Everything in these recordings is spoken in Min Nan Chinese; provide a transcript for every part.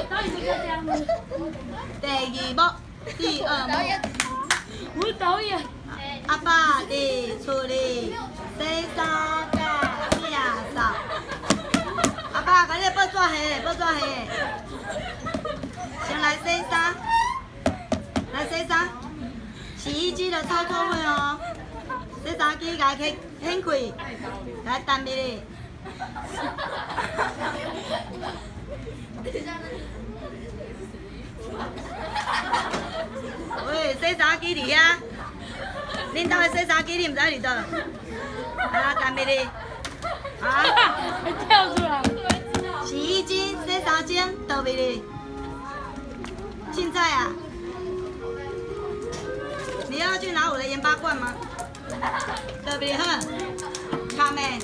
导演就这样子。第二幕，第二幕。我是导演。阿爸伫厝里洗衫佮拆扫。阿爸，共你报纸下，报纸下。先來洗衫，來洗衫。洗衣機的操作會哦。洗衫機共開掀開，來淡入去。喂，洗衫機佇遐，恁兜的洗衫機你毋知佇佗？啊，淡入去。啊！跳出來。洗衣機洗衫精倒入去。凊彩啊！你要去拿我的鹽巴罐嗎？倒入去好，卡沒？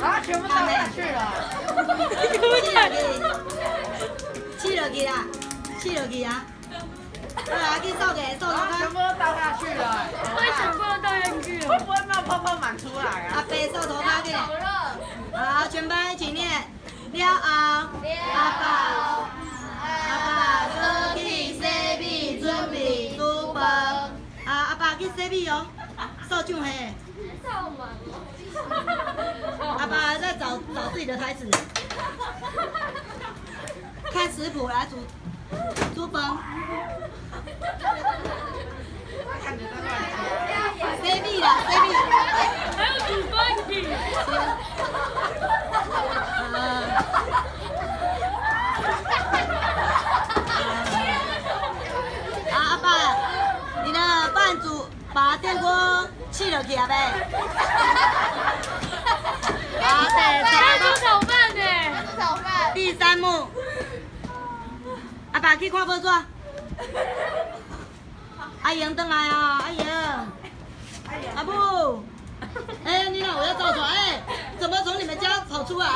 啊，全部倒下去了。試落去，試落去啦，試落去啊！好啊，去掃個，掃塗跤。全部都倒下去了。為什麼倒下去了？會不會冒泡泡滿出來啊？阿伯掃塗跤去。好，全班一起念。了後，阿爸，阿爸閣去洗米，準備煮飯。啊，阿爸去洗米哦，掃醬嘿。阿爸還在找找自己的台詞。看食譜來煮煮飯。洗米啦，洗米。還有煮飯去。啊，阿爸，你的飯煮，把電鍋試落去啊未？啊，第還要煮炒飯呢。煮炒飯。第三幕，阿爸去看報紙。阿英轉來哦，阿英。阿母，哎，你哪有要走出來？哎，怎麼從你們家跑出來？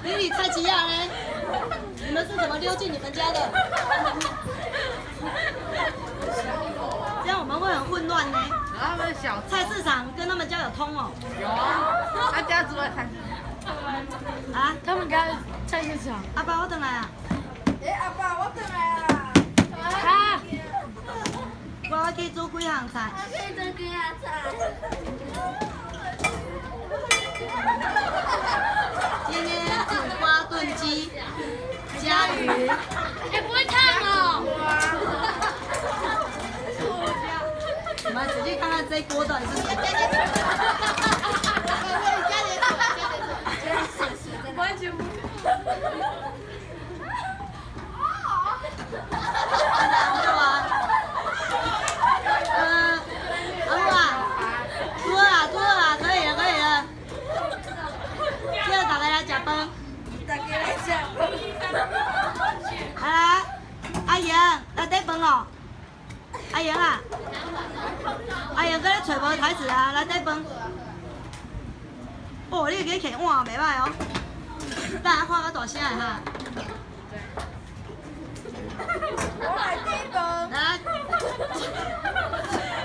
你佇菜市仔呢？你們是怎麼溜進你們家的？這樣我們會很混亂呢。他們小菜市場跟他們家有通哦。有啊，他家住在菜市場。啊？他們家菜市場。阿爸，我轉來啊。哎，阿爸，我轉來啊。啊。我要去煮幾項菜。我去煮幾項菜。今天煮瓜燉雞，加魚。欸，不會燙哦。我們仔細看看這鍋到底是什麼。完全不。阿母啊，煮好啊，煮好啊，可以了，可以了。叫大家來食飯。大家來食飯。啊，阿英來底飯哦。阿英啊，阿英閣咧揣無台詞啊，來底飯。哦，你會記提碗袂歹哦。等下喊較大聲的哈。我來底飯。來，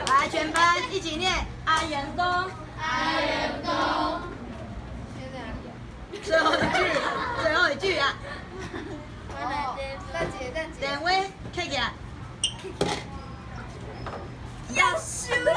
來，全班一起念阿英公。阿英公。最後一句，最後一句啊！大姐，大姐。電話揢起來。要輸了。